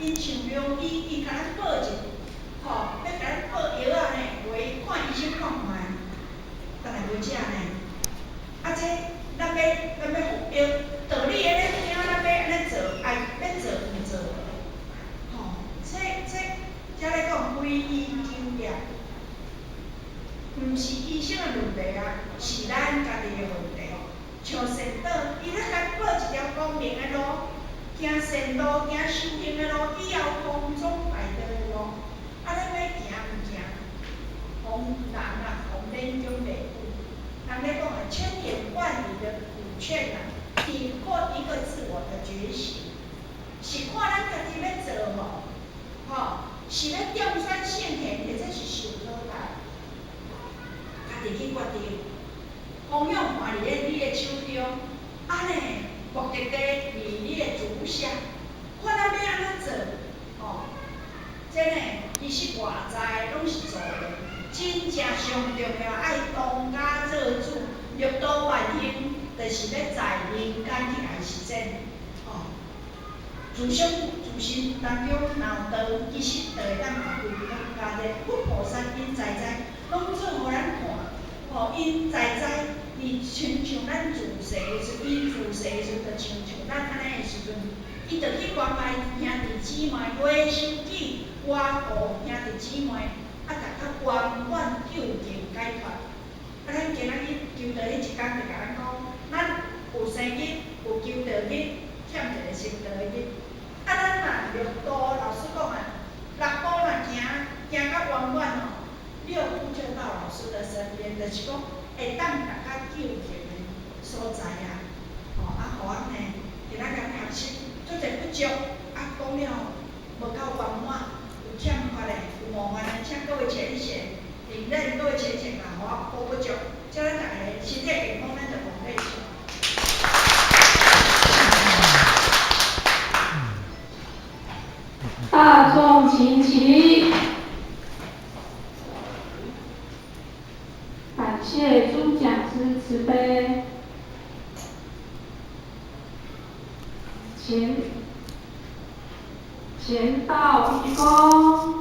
𪜶像良醫，伊共咱報一，吼，欲共咱報藥仔呢，袂看醫生看看，等下袂食呢。啊，這咱欲服藥，道理按呢聽，咱欲按呢做，愛欲做毋做無？吼，這遮咧講皈依求業，毋是醫生的問題啊，是咱家己的問題。像善導，伊咧共咱報一條光明的路，行善路，行修行的路，以後空中大道的路，啊，咱欲行毋行？予人啊，予勉強袂久。人咧講啊，千言萬語的苦勸啊，抵過一個自我的覺醒，是看咱家己欲做無？吼，是欲中選聖賢，或者是受淘汰，家己去決定。方向盤佇咧你的手中，啊呢，目的地佇你的足下，看咱欲按怎做，吼，這呢，其實外在攏是助緣，真正上重要愛當家做主，六度萬行，就是欲在人間去共實踐，吼。自性自心當中若有道，其實就會當發揮較加熱。佛菩薩𪜶在在攏做予咱看，吼，𪜶在在佇親像咱自細的時，𪜶自細的時陣就親像咱按呢的時陣，伊就去關懷兄弟姊妹，袂傷己，倚顧兄弟姊妹，啊，達較圓滿究竟解脫。啊，咱今仔日求道彼一工就共咱講，咱有生日，有求道日，欠一个成道的日。啊，咱若六度，老師講啊，六步若行，行較圓滿哦，六步就到老師的身邊，就是講會當達較究竟的所在啊。吼，啊，予阮呢，今仔日學習足濟不足，啊，講了無夠圓滿，有欠缺的，有冒犯的，請各位淺顯，領認各位淺顯啊，予我補不足，這咱逐个身體健康，咱就無費錢。大眾請起立，感謝諸講師慈悲，前道一鞠躬。